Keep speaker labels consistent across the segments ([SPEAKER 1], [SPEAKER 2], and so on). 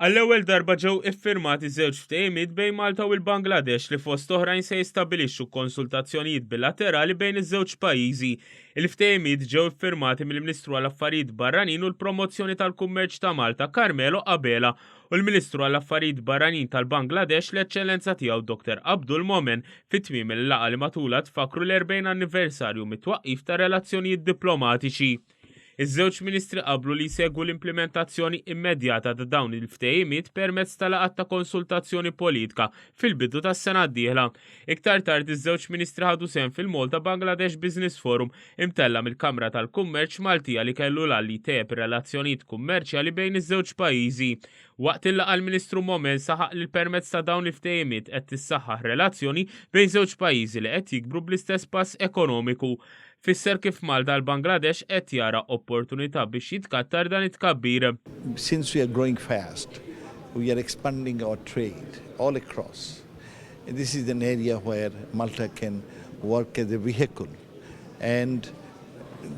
[SPEAKER 1] Għall-ewwel darba ġew iffirmati żewġ ftehimiet bejn Malta u l-Bangladesh li fost oħrajn se jistabbilixxu konsultazzjonijiet bilaterali bejn iż-żewġ pajjiżi. Il-ftehimiet ġew iffirmati mill-Ministru għall-Affarijiet Barranin u l-Promozzjoni tal-Kummerċ ta' Malta Carmelo Abela u l-Ministru għall-Affarijiet Barranin tal-Bangladesh l-Eċċellenza Tiegħu Dr. Abdul Momen fi tmiem il-laqgħa li matulha tfakkru l-40 anniversarju mit-twaqqif tar-relazzjonijiet diplomatiċi. Iż-żewġ ministri qablu li jsegwu l-implimentazzjoni immedjata ta' dawn il-ftehimiet permezz ta' laqgħat ta' konsultazzjoni politika fil-bidu tas-sena d-dieħla. Iktar tard iż-żewġ ministri ħadu sehem fil-Malta Bangladesh Business Forum imtella' mill-Kamra tal-Kummerċ Maltija li kellu l-għan li jtejjeb ir-relazzjonijiet kummerċjali bejn iż-żewġ pajjiżi. Waqt il-laqgħa l-Ministru Momen saħaq li permezz ta' dawn il-ftehimiet qed tissaħħaħ relazzjoni bejn żewġ pajjiżi li qed jikbru bl-istess pass ekonomiku. Fisser kif Malta l-Bangladesh qed jara opportunità biex jitkattar dan it-tkabbir.
[SPEAKER 2] Since we are growing fast, we are expanding our trade all across. This is an area where Malta can work as a vehicle and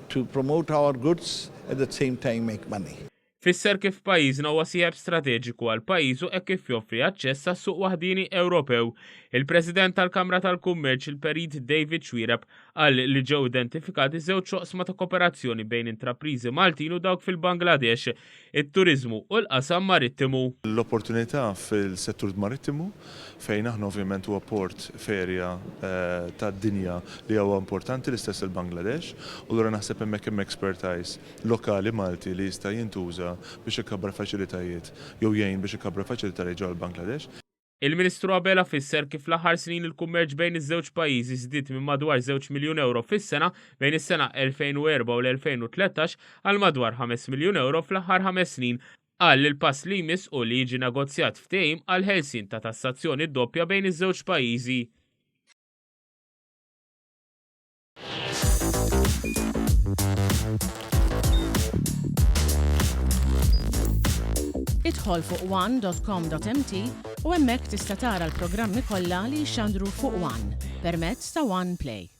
[SPEAKER 2] to promote our goods at the same time make money.
[SPEAKER 1] Fisser kif pajjiżna huwa sieħeb strateġiku għal pajjiżu hekk kif joffri aċċess għas-suq waħdieni Ewropew. Il-President tal-Kamra tal-Kummerċ, il-Perit David Xuereb, qal li ġew identifikati żewġ oqsma ta' koperazzjoni bejn intrapriżi Maltin u dawk fil-Bangladesh, it-turiżmu u l-qasam marittimu.
[SPEAKER 3] L-opportunità fil-settur marittimu fejn aħna ovvjament huwa port f'area tad-dinja li huwa importanti l-istess il-Bangladesh u allura naħseb hemmhekk hemm expertise lokali Malti li jista' jintuża biex ikabbar faċilitajiet jew jgħin biex ikabbar faċilitajiet ġewwa l-Bangladesh.
[SPEAKER 1] Il-Ministru Abela fisser kif fl-aħħar snin il-kummerċ bejn iż-żewġ pajjiżi żdied minn madwar żewġ miljun ewro fis-sena bejn is-sena 2004 u l-2013 għal madwar ħames miljun ewro fl-aħħar ħames snin. Qal li l-pass li jmiss hu li jiġi negozjat ftehim għall-ħelsien ta' tassazzjoni doppja bejn iż-żewġ pajjiżi.
[SPEAKER 4] Idħol fuq one.com.mt u hemmhekk tista' tara l-programmi kollha li jixxandru fuq One permezz ta' One Play.